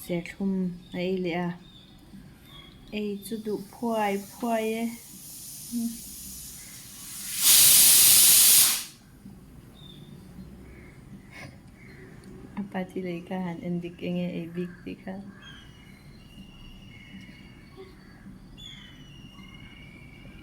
Serthlum a ei leh a, ei chu duh phuai phuai e. A pa thil ei kha han en dik eng nge ei bik tih kha.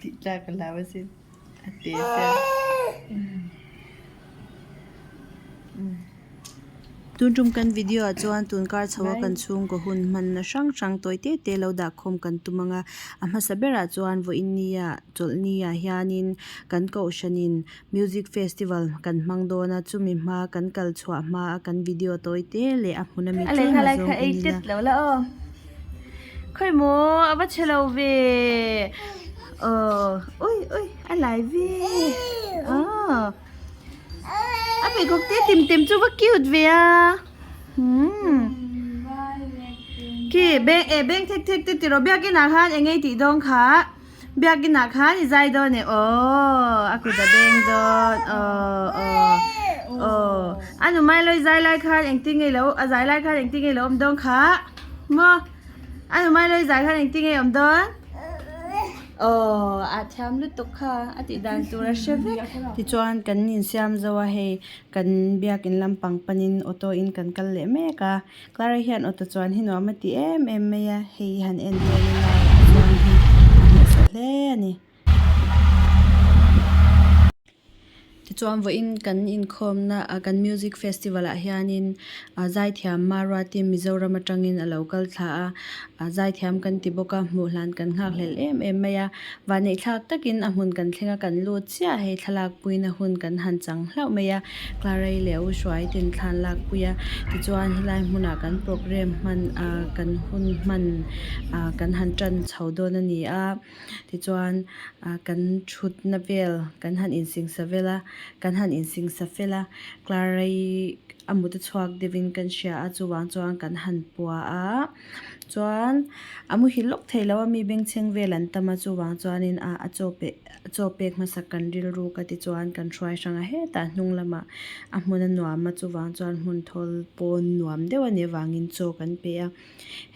Tih tlak a hlau asin a te sia. Tun tum kan video ah chuan tun kar chho a kan chhungkaw hun hmanna hrang hrang tawi te te lo dah khawm kan tum ang a, a hmasa berah chuan vawiin nia chawlhni ah hianin kan kohhranin Music festival kan hmang dawn a, chumi hma kan kal chhuah hma a kan video tawi te leh a hmun ami A tlem lehkha a lai zawng kha ei en ila. tet lo la aw. Khawi maw a va chhe lo ve. Aw ui ui a lai ve. Aw a pheikhawk te tim tem chu va cute ve a. Umm khi beng eh beng thek thek te tiraw biakinah khan eng nge i tih dawn kha. Biakinah khan i zai dawn e aw a kut a beng dawn aw aw aw a nu Mailoi zai lai khan engtin nge lo a zai lai khan engtin nge lo awm dawn kha maw a nu Mailoi zai khan engtin nge awm dawn aw a thiam lutuk kha a tih dan tur a hre vek. Tichuan kan insiam zo a hei kan biakin lampang panin auto in kan kal leh mek a. Clara hian auto chuan hi nuam a ti em em mai a, hei han en dawn ila a chuan hi a hnehsawh hle a ni. Tichuan vawiin kan inkhawmna ah kan music festival ah hianin ah zaithiam Maruati Mizoram atangin a lo kal thla a, ah zaithiam kan ti bawk a, hmuh hlan kan nghakhlelh em em mai a, vanneih thlak takin a hmun kan thleng a kan lut chiah hei thlalak puina hun kan han chang hlauh mai a. Clarei leh u hruai ten thla an lak pui a tichuan helai hmunah kan programme hman ah kan hun hman ah kan han tan chho dawn a ni a tichuan ah kan thutna vel kan han insingsa vel a kan han insingsa fel a Clarei a mut a chhuak deuh in kan hria a chuvang chuan kan han pua a chuan a muhil lawk thei lo a mi bengchheng vel an tam a chuvang chuanin ah a chaw peh. Chaw pek hmasak kan rilru ka ti chuan kan hruai hrang a hetah hnung lamah a hmun a nuam a chuvang chuan hmun thawl pawn nuam deuh a nih avangin chaw kan pe a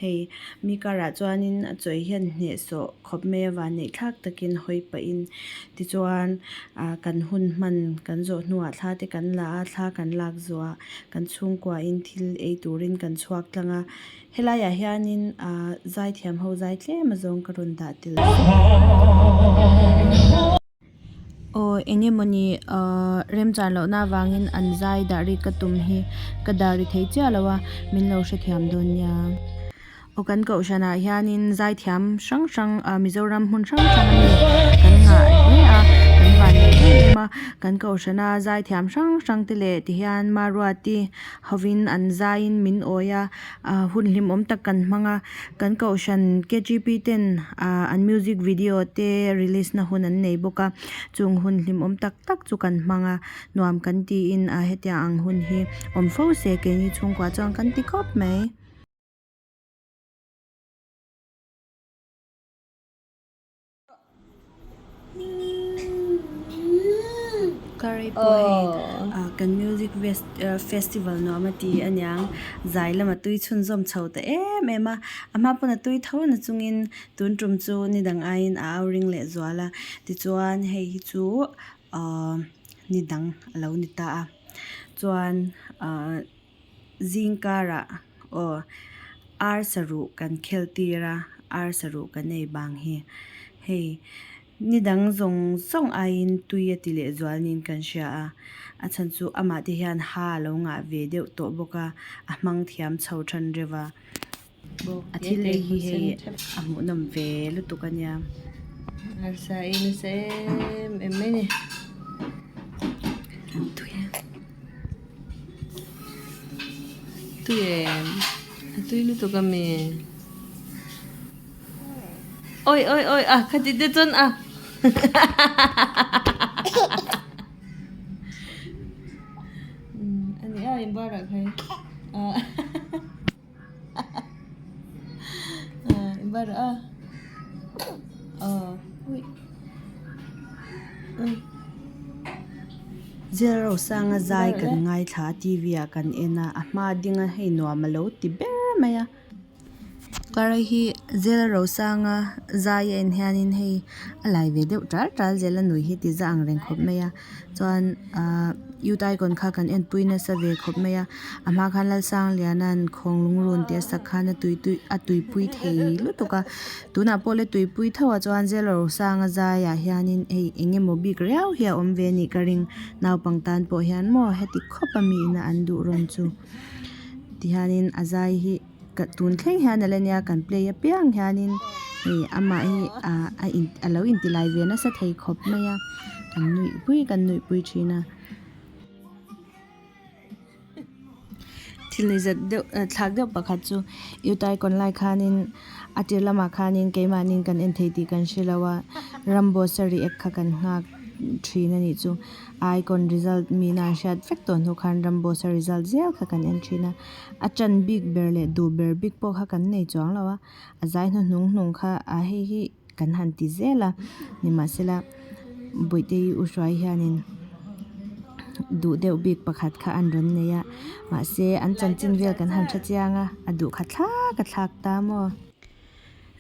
hei mi karah chuanin a chawi hian hnehsawh khawp mai a vanneih thlak takin hawi pahin tichuan ah kan hun hman kan zawh hnuah thla te kan la a thla kan lak zawhah kan chhungkuain thil ei turin kan chhuak tlang a. Helaiah hianin ah zaithiam ho zai tlem azawng ka rawn dah tel aw eng emawni ah remchan lohna avangin an zai dah rik ka tum hi ka dah ri thei chiah lo a min lo hrethiam dawn nia. Aw kan kohhranah hianin zaithiam hrang hrang ah Mizoram hmun hrang hrang a ni kan ngah hle a kan van nei em em a kan kohhrana zaithiam hrang hrang te leh tihian Maruati hovin an zaiin min awi a. ah hun hlimawm tak kan hmang a kan kohhran K G P ten ah an music video te release na hun an nei bawk a chung hun hlimawm tak tak chu kan hmang a nuam kan tiin ah hetiang ang hun hi awm fo se keini chhungkua chuan kan ti khawp mai. Curry pawh hei ah kan music festival nuam a ti aniang zai lama tui chhunzawm chho ta em em a a hma pawn a tui tho na chungin tun tum chu ni dang aiin a au ring leh zual a tichuan hei hi chu ahh ni dang a lo ni ta a chuan ahh. Zing karah aw ar saruh kan khel tir a ar saruh kan ei bang hi hei ni dang zawng zawng aiin tui a ti leh zual niin kan hria a a chhan chu amah te hian ha a lo ngah ve deuh tawh bawk a a hmang thiam chho than reuh a. A thil ei hi hei a hmuhnawm ve lutuk a nia. Arsa ei nasa em em mai ni. Tui em. Tui em. A tui lutuk a mi. Oi oi oi a khati te chuan a. A ni a inbarah khai. Zirrosanga zai kan ngaithla a T V ah kan en a a hma ding a hei nuam a lo ti ber mai a. Clara hi zel rosanga zai a en hianin hei a lai ve deuh tal tal zel a nui hi ti za ang reng khawp mai a chuan ahh youth icon kha kan en pui nasa ve khawp mai a a hma khan Lalsangliana'n khawng lungrun tih a sak khan a tui tui a tuipui thei lutuk a tunah pawh le tuipui tho ah chuan zel rosanga zai ah hianin hei eng emaw bik riau hi a awm ve a nih ka ring naupang tan pawh hian maw heti khawp a mi ina an duh rawn chu tihianin a zai hi. Ka tun thleng hian a la nia kan play apiang hianin hei amah hi ah a in a lo inti lai ve nasa thei khawp mai a kan nuih pui kan nuih pui thin a. Thil ni zet deuh thlak deuh pakhat chu Utaicon lai khanin a tir lamah khanin keimahniin kan en thei tih kan hre lo a Ramboss a react kha kan nghak thin a nih chu. Icon result mina an hriat vek tawh hnu khan Ramboss a result zel kha kan en thin a. A chan bik ber leh duh ber bik pawh kha kan nei chuang lo a, a zai hnuhnung hnung kha a hei hi kan han ti zel a, nimahsela Bawihte-i u hruai hianin duh deuh bik pakhat kha an rawn nei a, mahse an chanchin vel kan han hre chiang a, a duh kha thlak a thlak ta maw?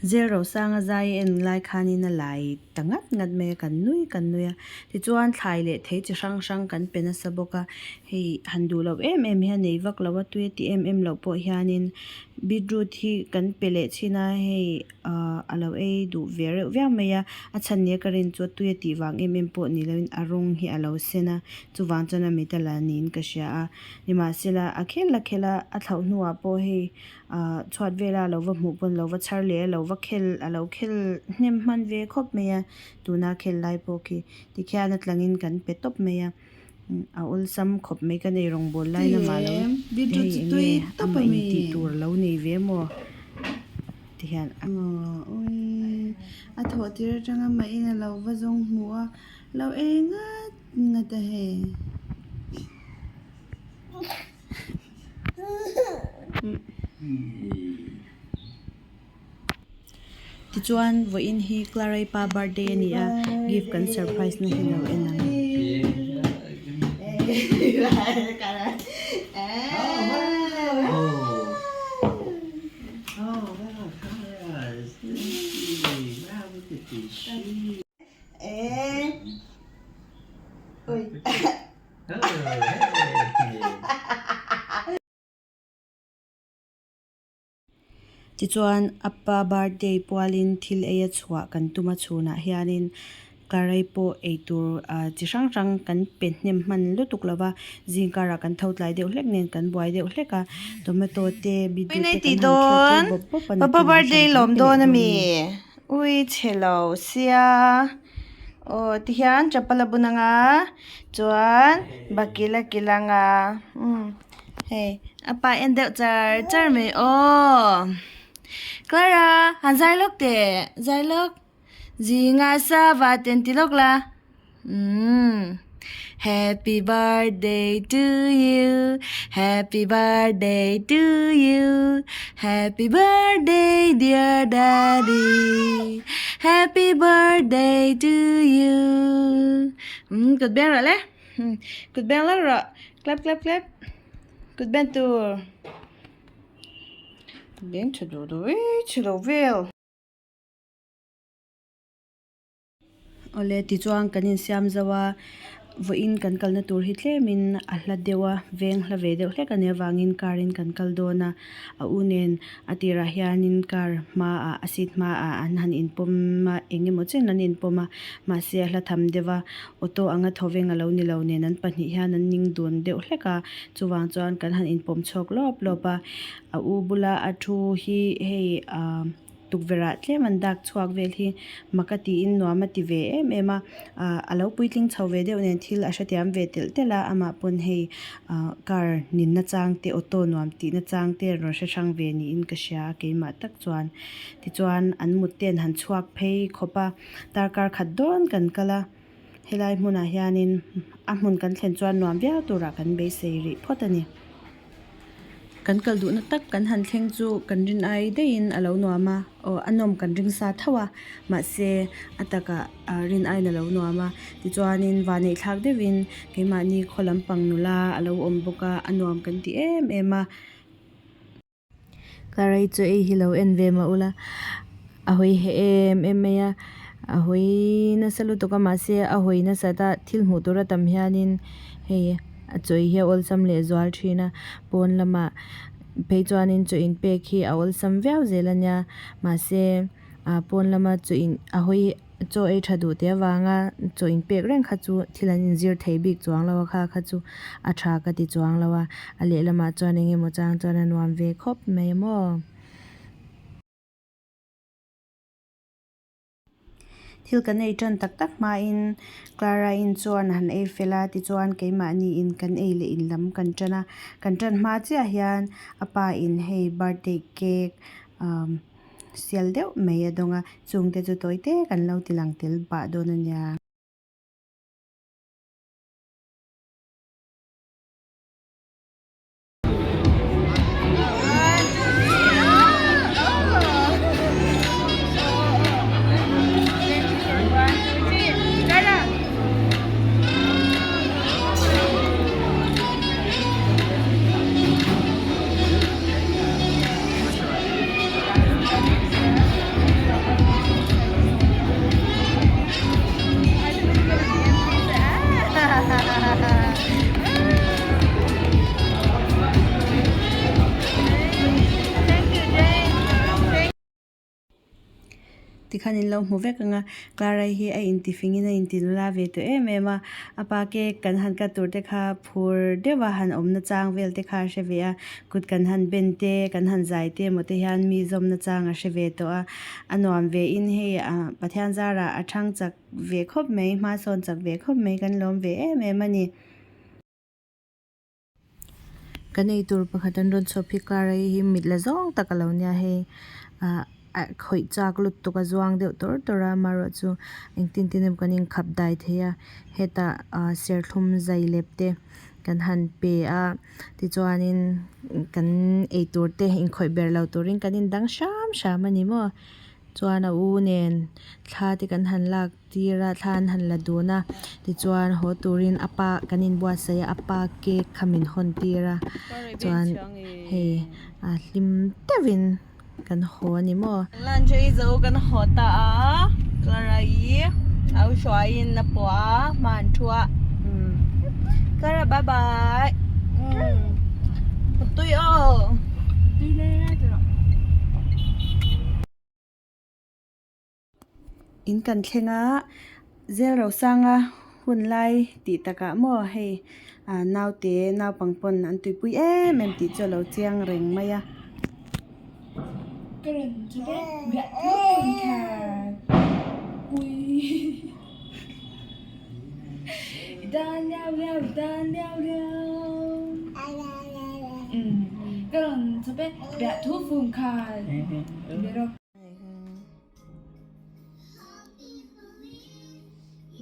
Zel Rosanga zai a en lai khanin a lai ta ngat ngat mai a, kan nui kan nui a. Tichuan thlai leh thei chi hrang hrang kan pe nasa bawk a, hei han duh loh em em hian nei vak lo a, tui a ti em em loh pawh hianin beetroot hi kan pe leh thin a, hei ahh a lo ei duh ve reuh viau mai a, a chhan nia ka rin chu a tui a tih vang em em pawh ni loin a rawng hi a lo sen a, chuvang chuan a mit a la niin ka hria a, nimahsela a khel a khel a, a thlauh hnuah pawh hei. Ahh chhuat vela a lo va hmuh pawn lo va chhar leh a lo va khel a lo khel hnem hman ve khawp mai a tuna khel lai pawh khi tikhian a tlangin kan pe tawp mai a a awlsam khawp mai ka nei rawngbawl lai lamah lo hei eng nge amah in tih tur a lo nei ve maw tihian a a thawh tir atanga mah in a lo va zawng hmu a lo ei ngat ngat a hei. Tichuan vawiin hi Clarai pa birthday a ni a, gift kan surprise na hi lo en ang. Tichuan a pa birthday pualin thil ei a chhuah kan tum a chhunah hianin karei pawh eitur ah chi hrang hrang kan pe hnem hman lutuk lo va zing karah kan tho tlai deuh hlek nen kan buai deuh hlek a tomato te beetroot te kan han khel tir bawp bawp a nakinah hran kan pe leh dawn a ni. Ui chhe lo sia aw tihian chapal a bun anga chuan bakil a kilh anga umm hei a pa en deuh char char mai aw Clara han zai lawk teh zai lawk zinga sava ten ti lawk la umm happy birthday to you happy birthday to you happy birthday dear daddy happy birthday to you umm kut beng rawh le kut beng lawk rawh clap clap clap kut beng tur beng tha duh duh e chhelo vel. Awle tichuan kan insiam zo a vawiin kan kalna tur hi tlemin a hla deuh a veng hla ve deuh hlek a nih avangin car in kan kal dawn a a u nen a tirah hianin car hmaah a seat hmaah an han inpawm a eng emaw chen an inpawm a mahse a hla tham deuh a auto anga thaw veng a lo ni lo nen an pahnih hian an ning dun deuh hlek a chuvang chuan kan han inpawm chhuak lawp lawp a a u bula a thu hi hei ah. Tukverh ah tlem an dak chhuak vel hi mak a tiin nuam a ti ve em em a ah a lo puitling chho ve deuh nen thil a hrethiam ve telh telh a amah pawn hei ah car ninna chang te auto nuam tihna chang te rawn hre hrang ve niin ka hria a keimah tak chuan tichuan an mut ten han chhuak phei khawp a darkar khat dawn kan kal a helai hmunah hianin a hmun kan thlen chuan nuam viau turah kan beisei rih phawt a ni. Kan kal duhna tak kan han thleng chu kan rin ai daihin a lo nuam a, aw a nawm kan ring sa tho a, mahse a takah rin aiin a lo nuam a, tichuanin vanneih thlak deuhin keimahni khaw lampang nula a lo awm bawk a, a nuam kan ti em em a. Clara-i chu ei hi lo en ve mah ula a hawi heh em em mai a a hawi nasa lutuk a mahse a hawi nasat a thil hmuh tur a tam hianin hei a chaw ei hi a awlsam leh zual thin a pawn lamah phei chuanin chaw in pek hi a awlsam viau zel a nia mahse ah pawn lama chaw in a hawi chaw ei tha duh teh avanga chaw in pek reng kha chu thil an inzir thei bik chuang lo a kha kha chu a tha ka ti chuang lo a a lehlamah chuan eng emaw chang chuan a nuam ve khawp mai maw. Thil kan ei tan tak tak hmain Clara in chuan a han ei fel a tichuan keimahni in kan ei leh in lam kan tan a kan tan hma chiah hian a pa in hei birthday cake umm sial deuh mai a dawng a chungte chu tawi te kan lo ti lang tel pah dawn a nia. Tikhan in lo hmu vek ang a Clara-i hi a intifingin a intinula ve tawh em em a a pa cake kan han cut tur te kha phur deuh a han awmna chang vel te kha a hre ve a kut kan han ben te kan han zai te emaw te hian mi zawmna chang a hre ve tawh a a nuam ve in hei ah Pathian zarah a thang chak ve khawp mai hma sawn chak ve khawp mai kan lawm ve em em a ni. Kan ei tur pakhat an rawn chhawp hi car a hi mit la zawng tak a lo nia hei ah a khawih chak lutuk a zuang deuh tawr tawr a amaherawh chu engtin tin emaw kan inkhap dai thei a hetah ah serthlum zai lep te kan han pe a tichuanin kan eitur te inkhawih ber lo turin kan indang hram hram a ni maw chuan a u nen thla te kan han lak tir a thla an han la dun a tichuan haw turin a pa kan inbuatsaih a a pa cake kha min hawn tir a chuan hei a hlim deuhin kan haw a ni maw. Lunch ei zo kan haw ta a Clara-i a u hruaiin a pawh a hma an thu a Clara bye bye tui aw. In kan thleng a zel rosanga hun lai tih takah maw hei ah naute naupang pawn an tuipui em em tih chu a lo chiang reng mai a.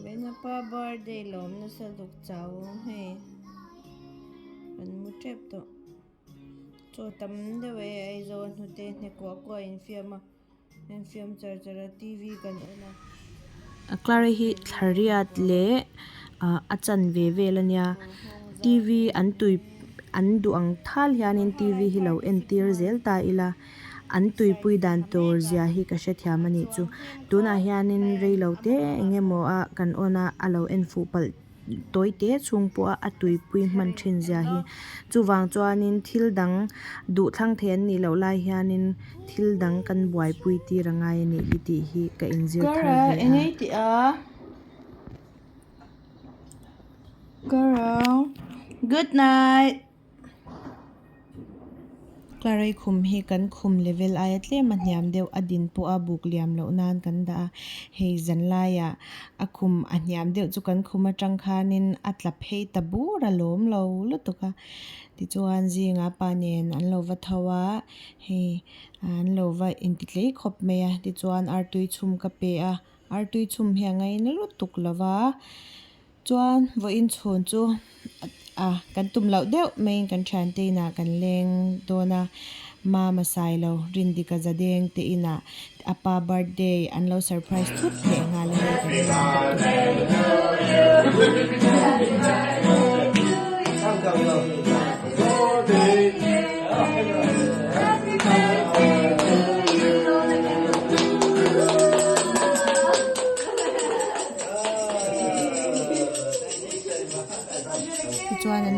Venapa birthday lawm nasa luk chau hei kan mu tep tawh chaw tam deuh e Aizawl hnute hne kuah kuah a infiam a infiam char char a T V kan en a. Clara hi thlariat leh ah a chanve vel a nia T V an tui an duh ang thal hianin T V hi lo entir zel ta ila. An tuipui dan tur zia hi ka hrethiam a nih chu. Tunah hianin reilo te eng emaw a kan on a, a lo en fuh palh tawi te chhung pawh a a tuipui hman thin zia hi. Chuvang chuanin thil dang duh thlang thei an nih loh lai hianin thil dang kan buaipui tir a ngai a nih hi tih hi ka inzir thar ve a. Good night. Clara-i khum hi kan khum level aia tlem a hniam deuh a din pawh a buk liam loh nan kan dah a hei zan laiah a khum a hniam deuh chu kan khum atang khanin a tla phei ta bur a lawm lo lutuk a tichuan zingah pa nen an lo va tho a hei an lo va intitlei khawp mai a tichuan artui chhum ka pe a artui chhum hi a ngaina lutuk lo va. Chuan vawiin chhun chu a kan tum loh deuh maiin kan thiante inah kan leng dawn a, Mama Sailo Rindika Zadeng te inah a pa birthday an lo surprise thut leh nghal a hei kan leng bawk.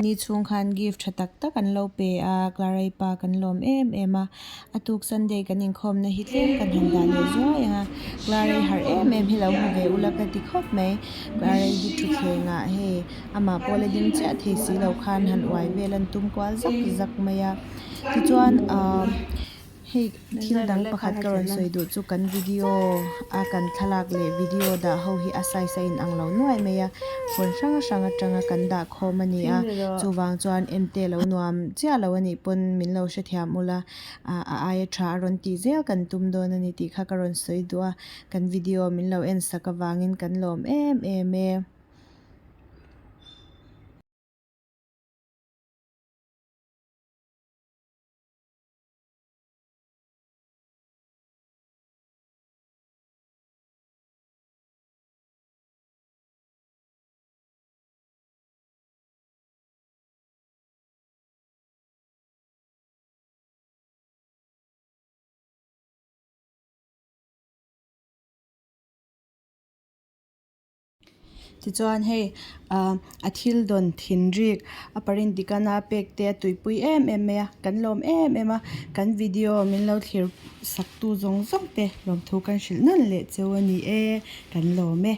Ni chhung khan gift tha tak tak an lo pe a, Clara-i pa kan lawm em em a. A tuk Sunday kan inkhawmna hi tlem kan han dah leh zuai ang a, Clara-i harh em em hi lo hmu ve ula ka ti khawp mai. Clara-i hi thutthleng ah hei amah pawh la ding chiah thei si lo khan han uai vel an tum kual zak zak mai a. Tichuan ahh hei thil dang pakhat ka rawn sawi duh chu kan video a kan thlalak leh video dah ho hi a size a inang lo nuai mai a, phone hrang hrang atanga kan dah khawm a ni a, chuvang chuan emte lo nuam chiah lo a nih pawn min lo hrethiam ula ah a aia tha a rawn tih zel kan tum dawn a ni tih kha ka rawn sawi duh a, kan video min lo en sak avangin kan lawm em em e. Tichuan hei ah a thil dawn thinrik a parin dikana pek te a tuipui em em mai a kan lawm em em a kan video min lo thlir sak tu zawng zawng te lawmthu kan hrilh nawn leh cheu a ni e kan lawm e.